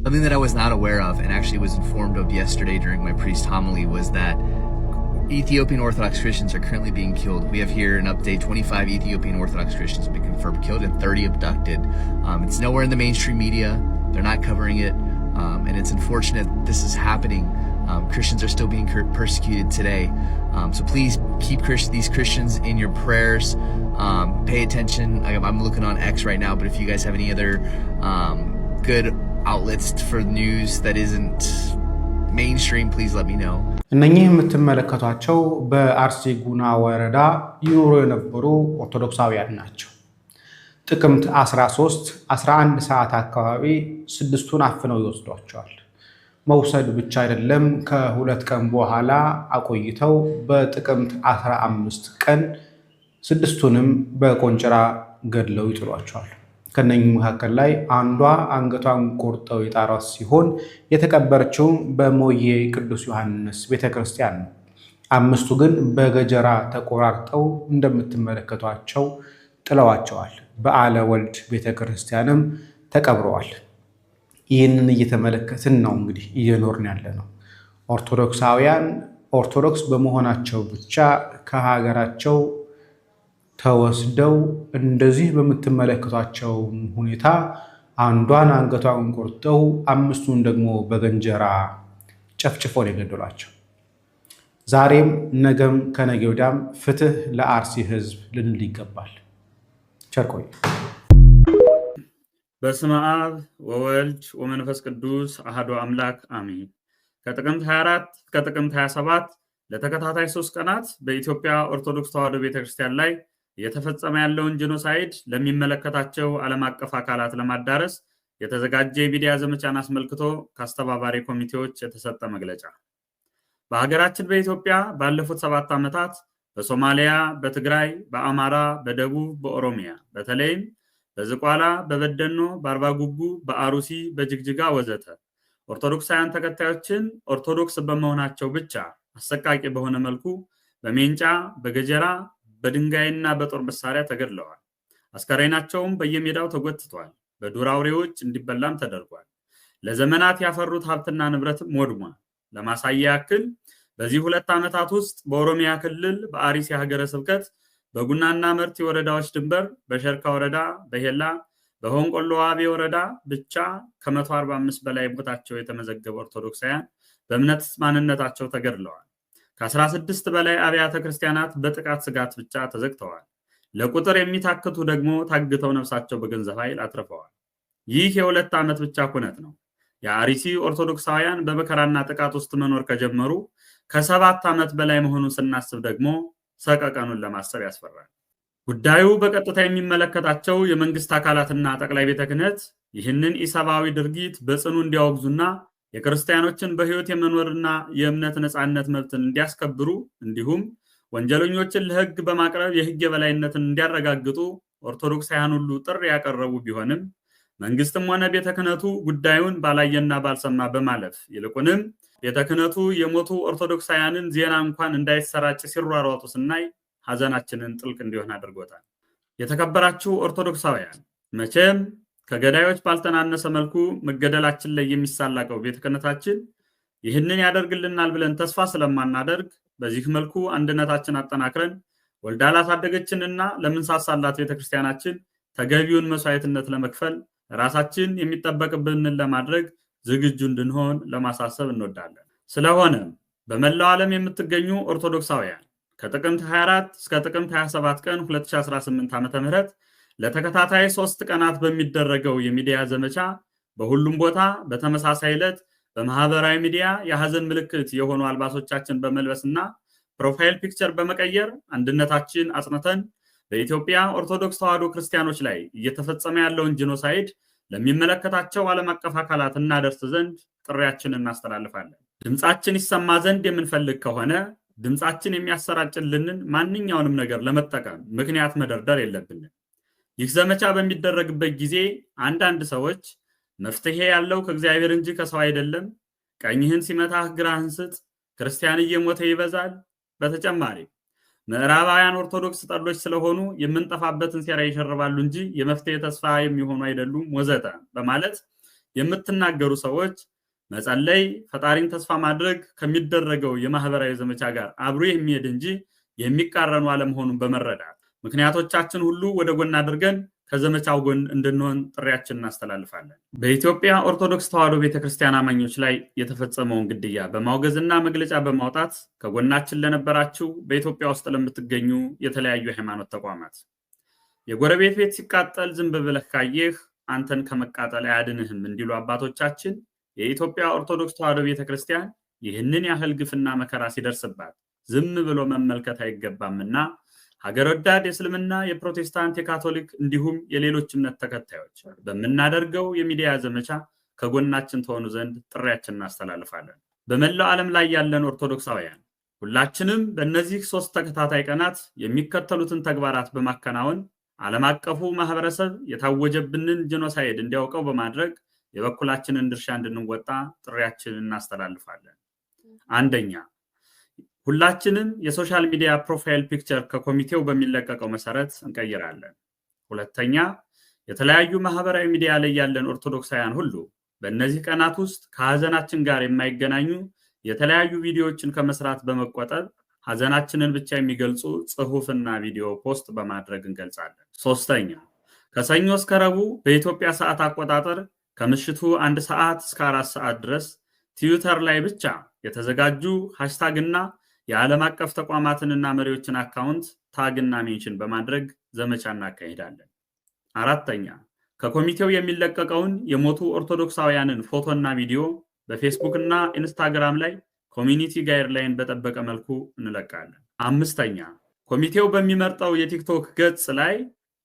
Something that I was not aware of and actually was informed of yesterday during my priest homily was that Ethiopian Orthodox Christians are currently being killed. We have here an update: 25 Ethiopian Orthodox Christians have been confirmed killed and 30 abducted. It's nowhere in the mainstream media. They're not covering it. And it's unfortunate this is happening. Christians are still being persecuted today. So please keep these Christians in your prayers. Pay attention. I'm looking on X right now, but if you guys have any other good outlets for news that isn't mainstream, please let me know. እነኚህ የምትመለከቷቸው በአርሲ ጉና ወረዳ ይኖሩ የነበሩ ኦርቶዶክሳውያን ናቸው። ጥቅምት 13 11 ሰዓት አካባቢ ስድስቱን አፍነው ይወስዷቸዋል። መውሰድ ብቻ አይደለም፣ ከ2 ቀን በኋላ አቆይተው በጥቅምት 15 ቀን ስድስቱንም በቆንጭራ ገድለው ይጥሏቸዋል። ከነኚህ መካከል ላይ አንዷ አንገቷን ቆርጠው የጣሯት ሲሆን የተቀበረችውም በሞዬ ቅዱስ ዮሐንስ ቤተክርስቲያን ነው። አምስቱ ግን በገጀራ ተቆራርጠው እንደምትመለከቷቸው ጥለዋቸዋል። በዓለ ወልድ ቤተክርስቲያንም ተቀብረዋል። ይህንን እየተመለከትን ነው እንግዲህ እየኖርን ያለ ነው። ኦርቶዶክሳውያን ኦርቶዶክስ በመሆናቸው ብቻ ከሀገራቸው ተወስደው እንደዚህ በምትመለከቷቸው ሁኔታ አንዷን አንገቷን ቆርጠው አምስቱን ደግሞ በገንጀራ ጨፍጭፈው ነው የገደሏቸው። ዛሬም ነገም ከነገ ወዲያም ፍትህ ለአርሲ ሕዝብ ልንል ይገባል። ቸር ቆዩ። በስመ አብ ወወልድ ወመንፈስ ቅዱስ አሐዱ አምላክ አሜን። ከጥቅምት 24 እስከ ጥቅምት 27 ለተከታታይ 3 ቀናት በኢትዮጵያ ኦርቶዶክስ ተዋሕዶ ቤተክርስቲያን ላይ እየተፈጸመ ያለውን genocide ለሚመለከታቸው ዓለም አቀፍ አካላት ለማዳረስ የተዘጋጀ የሚዲያ ዘመቻን አስመልክቶ ከአስተባባሪ ኮሚቴዎች የተሰጠ መግለጫ። በሀገራችን በኢትዮጵያ ባለፉት 7 ዓመታት በሶማሊያ፣ በትግራይ፣ በአማራ፣ በደቡብ፣ በኦሮሚያ በተለይም በዝቋላ፣ በበደኖ፣ በአርባጉጉ፣ በአሩሲ፣ በጅግጅጋ ወዘተ ኦርቶዶክሳውያን ተከታዮችን ኦርቶዶክስ በመሆናቸው ብቻ አሰቃቂ በሆነ መልኩ በሜንጫ፣ በገጀራ፣ በድንጋይና በጦር መሳሪያ ተገድለዋል። አስከሬናቸውም በየሜዳው ተጎትቷል። በዱር አውሬዎች እንዲበላም ተደርጓል። ለዘመናት ያፈሩት ሀብትና ንብረትም ወድሟል። ለማሳያ ያክል በዚህ 2 ዓመታት ውስጥ በኦሮሚያ ክልል በአርሲ ሀገረ ስብከት በጉናና መርቲ ወረዳዎች ድንበር በሸርካ ወረዳ በሄላ፣ በሆንቆሎ ዋቤ ወረዳ ብቻ ከ145 በላይ ሞታቸው የተመዘገበ ኦርቶዶክሳውያን በእምነት ማንነታቸው ተገድለዋል። ከ16 በላይ አብያተ ክርስቲያናት በጥቃት ስጋት ብቻ ተዘግተዋል። ለቁጥር የሚታክቱ ደግሞ ታግተው ነፍሳቸው በገንዘብ ኃይል አትርፈዋል። ይህ የ2 ዓመት ብቻ ኩነት ነው። የአርሲ ኦርቶዶክሳውያን በመከራና ጥቃት ውስጥ መኖር ከጀመሩ ከ7 ዓመት በላይ መሆኑን ስናስብ ደግሞ ሰቀቀኑን ለማሰብ ያስፈራል። ጉዳዩ በቀጥታ የሚመለከታቸው የመንግስት አካላትና ጠቅላይ ቤተ ክህነት ይህንን ኢሰብአዊ ድርጊት በጽኑ እንዲያወግዙና የክርስቲያኖችን በሕይወት የመኖርና የእምነት ነፃነት መብትን እንዲያስከብሩ እንዲሁም ወንጀለኞችን ለሕግ በማቅረብ የሕግ የበላይነትን እንዲያረጋግጡ ኦርቶዶክሳውያን ሁሉ ጥሪ ያቀረቡ ቢሆንም መንግስትም ሆነ ቤተ ክህነቱ ጉዳዩን ባላየና ባልሰማ በማለፍ ይልቁንም ቤተ ክህነቱ የሞቱ ኦርቶዶክሳውያንን ዜና እንኳን እንዳይሰራጭ ሲሯሯጡ ስናይ ሐዘናችንን ጥልቅ እንዲሆን አድርጎታል። የተከበራችሁ ኦርቶዶክሳውያን፣ መቼም ከገዳዮች ባልተናነሰ መልኩ መገደላችን ላይ የሚሳለቀው ቤተ ክህነታችን ይህንን ያደርግልናል ብለን ተስፋ ስለማናደርግ በዚህ መልኩ አንድነታችን አጠናክረን ወልዳ ላሳደገችንና ለምንሳሳላት ቤተክርስቲያናችን ተገቢውን መስዋዕትነት ለመክፈል ራሳችን የሚጠበቅብንን ለማድረግ ዝግጁ እንድንሆን ለማሳሰብ እንወዳለን። ስለሆነም በመላው ዓለም የምትገኙ ኦርቶዶክሳውያን ከጥቅምት 24 እስከ ጥቅምት 27 ቀን 2018 ዓ.ም ለተከታታይ 3 ቀናት በሚደረገው የሚዲያ ዘመቻ በሁሉም ቦታ በተመሳሳይ ዕለት በማህበራዊ ሚዲያ የሀዘን ምልክት የሆኑ አልባሶቻችን በመልበስና profile picture በመቀየር አንድነታችን አጽንተን በኢትዮጵያ ኦርቶዶክስ ተዋሕዶ ክርስቲያኖች ላይ እየተፈጸመ ያለውን genocide ለሚመለከታቸው ዓለም አቀፍ አካላት እናደርስ ዘንድ ጥሪያችንን እናስተላልፋለን። ድምፃችን ይሰማ ዘንድ የምንፈልግ ከሆነ ድምፃችን የሚያሰራጭልንን ማንኛውንም ነገር ለመጠቀም ምክንያት መደርደር የለብንም። ይህ ዘመቻ በሚደረግበት ጊዜ አንዳንድ ሰዎች መፍትሄ ያለው ከእግዚአብሔር እንጂ ከሰው አይደለም፣ ቀኝህን ሲመታህ ግራህን ስጥ፣ ክርስቲያን እየሞተ ይበዛል፣ በተጨማሪም ምዕራባውያን ኦርቶዶክስ ጠሎች ስለሆኑ የምንጠፋበትን ሴራ ይሸርባሉ እንጂ የመፍትሄ ተስፋ የሚሆኑ አይደሉም ወዘተ በማለት የምትናገሩ ሰዎች መጸለይ፣ ፈጣሪን ተስፋ ማድረግ ከሚደረገው የማህበራዊ ዘመቻ ጋር አብሮ የሚሄድ እንጂ የሚቃረኑ አለመሆኑን በመረዳት ምክንያቶቻችን ሁሉ ወደ ጎን አድርገን ከዘመቻው ጎን እንድንሆን ጥሪያችንን እናስተላልፋለን። በኢትዮጵያ ኦርቶዶክስ ተዋሕዶ ቤተክርስቲያን አማኞች ላይ የተፈጸመውን ግድያ በማውገዝና መግለጫ በማውጣት ከጎናችን ለነበራችሁ በኢትዮጵያ ውስጥ ለምትገኙ የተለያዩ የሃይማኖት ተቋማት፣ የጎረቤት ቤት ሲቃጠል ዝም ብለህ ካየህ አንተን ከመቃጠል አያድንህም እንዲሉ አባቶቻችን፣ የኢትዮጵያ ኦርቶዶክስ ተዋሕዶ ቤተክርስቲያን ይህንን ያህል ግፍና መከራ ሲደርስባት ዝም ብሎ መመልከት አይገባምና ሀገር ወዳድ የእስልምና፣ የፕሮቴስታንት፣ የካቶሊክ እንዲሁም የሌሎች እምነት ተከታዮች በምናደርገው የሚዲያ ዘመቻ ከጎናችን ትሆኑ ዘንድ ጥሪያችንን እናስተላልፋለን። በመላው ዓለም ላይ ያለን ኦርቶዶክሳውያን ሁላችንም በእነዚህ 3 ተከታታይ ቀናት የሚከተሉትን ተግባራት በማከናወን ዓለም አቀፉ ማህበረሰብ የታወጀብንን genocide እንዲያውቀው በማድረግ የበኩላችንን ድርሻ እንድንወጣ ጥሪያችንን እናስተላልፋለን። አንደኛ፣ ሁላችንም የ social media profile picture ከኮሚቴው በሚለቀቀው መሰረት እንቀይራለን። ሁለተኛ፣ የተለያዩ ማህበራዊ ሚዲያ ላይ ያለን ኦርቶዶክሳውያን ሁሉ በእነዚህ ቀናት ውስጥ ከሀዘናችን ጋር የማይገናኙ የተለያዩ ቪዲዮዎችን ከመስራት በመቆጠብ ሀዘናችንን ብቻ የሚገልጹ ጽሁፍና ቪዲዮ post በማድረግ እንገልጻለን። ሶስተኛ፣ ከሰኞ እስከ ረቡዕ በኢትዮጵያ ሰዓት አቆጣጠር ከምሽቱ 1 ሰዓት እስከ 4 ሰዓት ድረስ ትዊተር ላይ ብቻ የተዘጋጁ hashtag ና የዓለም አቀፍ ተቋማትንና መሪዎችን account tag ና mention በማድረግ ዘመቻ እናካሂዳለን። አራተኛ፣ ከኮሚቴው የሚለቀቀውን የሞቱ ኦርቶዶክሳውያንን ፎቶና ቪዲዮ በፌስቡክ እና ኢንስታግራም ላይ community guideline በጠበቀ መልኩ እንለቃለን። አምስተኛ፣ ኮሚቴው በሚመርጠው የቲክቶክ ገጽ ላይ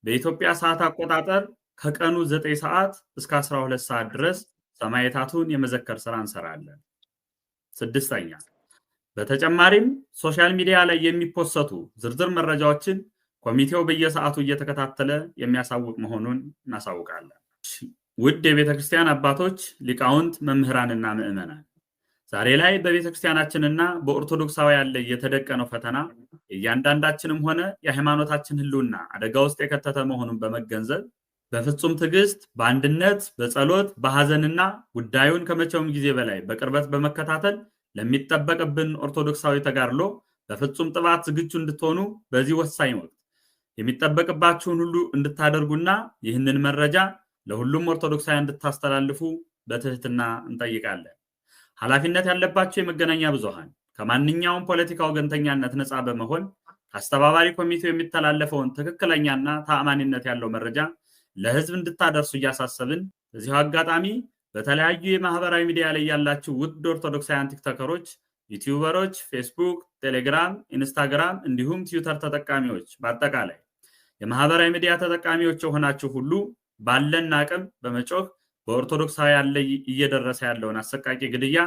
በኢትዮጵያ ሰዓት አቆጣጠር ከቀኑ 9 ሰዓት እስከ 12 ሰዓት ድረስ ሰማዕታቱን የመዘከር ስራ እንሰራለን። ስድስተኛ፣ በተጨማሪም social media ላይ የሚፖሰቱ ዝርዝር መረጃዎችን ኮሚቴው በየሰዓቱ እየተከታተለ የሚያሳውቅ መሆኑን እናሳውቃለን። ውድ የቤተ ክርስቲያን አባቶች፣ ሊቃውንት፣ መምህራንና ምዕመናን፣ ዛሬ ላይ በቤተ ክርስቲያናችንና በኦርቶዶክሳውያን ላይ የተደቀነው ፈተና እያንዳንዳችንም ሆነ የሃይማኖታችን ሕልውና አደጋ ውስጥ የከተተ መሆኑን በመገንዘብ በፍጹም ትዕግስት፣ በአንድነት፣ በጸሎት፣ በሐዘንና ጉዳዩን ከመቼውም ጊዜ በላይ በቅርበት በመከታተል ለሚጠበቅብን ኦርቶዶክሳዊ ተጋድሎ በፍጹም ጥባት ዝግጁ እንድትሆኑ በዚህ ወሳኝ ወቅት የሚጠበቅባችሁን ሁሉ እንድታደርጉና ይህንን መረጃ ለሁሉም ኦርቶዶክሳውያን እንድታስተላልፉ በትህትና እንጠይቃለን። ኃላፊነት ያለባቸው የመገናኛ ብዙሃን ከማንኛውም ፖለቲካ ወገንተኛነት ነፃ በመሆን ከአስተባባሪ ኮሚቴው የሚተላለፈውን ትክክለኛና ተአማኒነት ያለው መረጃ ለሕዝብ እንድታደርሱ እያሳሰብን፣ በዚሁ አጋጣሚ በተለያዩ የማህበራዊ ሚዲያ ላይ ያላችሁ ውድ ኦርቶዶክሳውያን ቲክቶከሮች፣ ዩቲዩበሮች፣ ፌስቡክ፣ ቴሌግራም፣ ኢንስታግራም እንዲሁም ትዊተር ተጠቃሚዎች፣ በአጠቃላይ የማህበራዊ ሚዲያ ተጠቃሚዎች የሆናችሁ ሁሉ ባለን አቅም በመጮህ በኦርቶዶክሳውያን ላይ እየደረሰ ያለውን አሰቃቂ ግድያ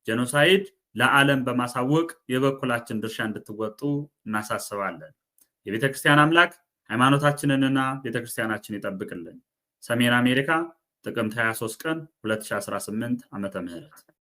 genocide ለዓለም በማሳወቅ የበኩላችን ድርሻ እንድትወጡ እናሳስባለን። የቤተ ክርስቲያን አምላክ ሃይማኖታችንንና ቤተክርስቲያናችን ይጠብቅልን። ሰሜን አሜሪካ፣ ጥቅምት 23 ቀን 2018 ዓመተ ምህረት።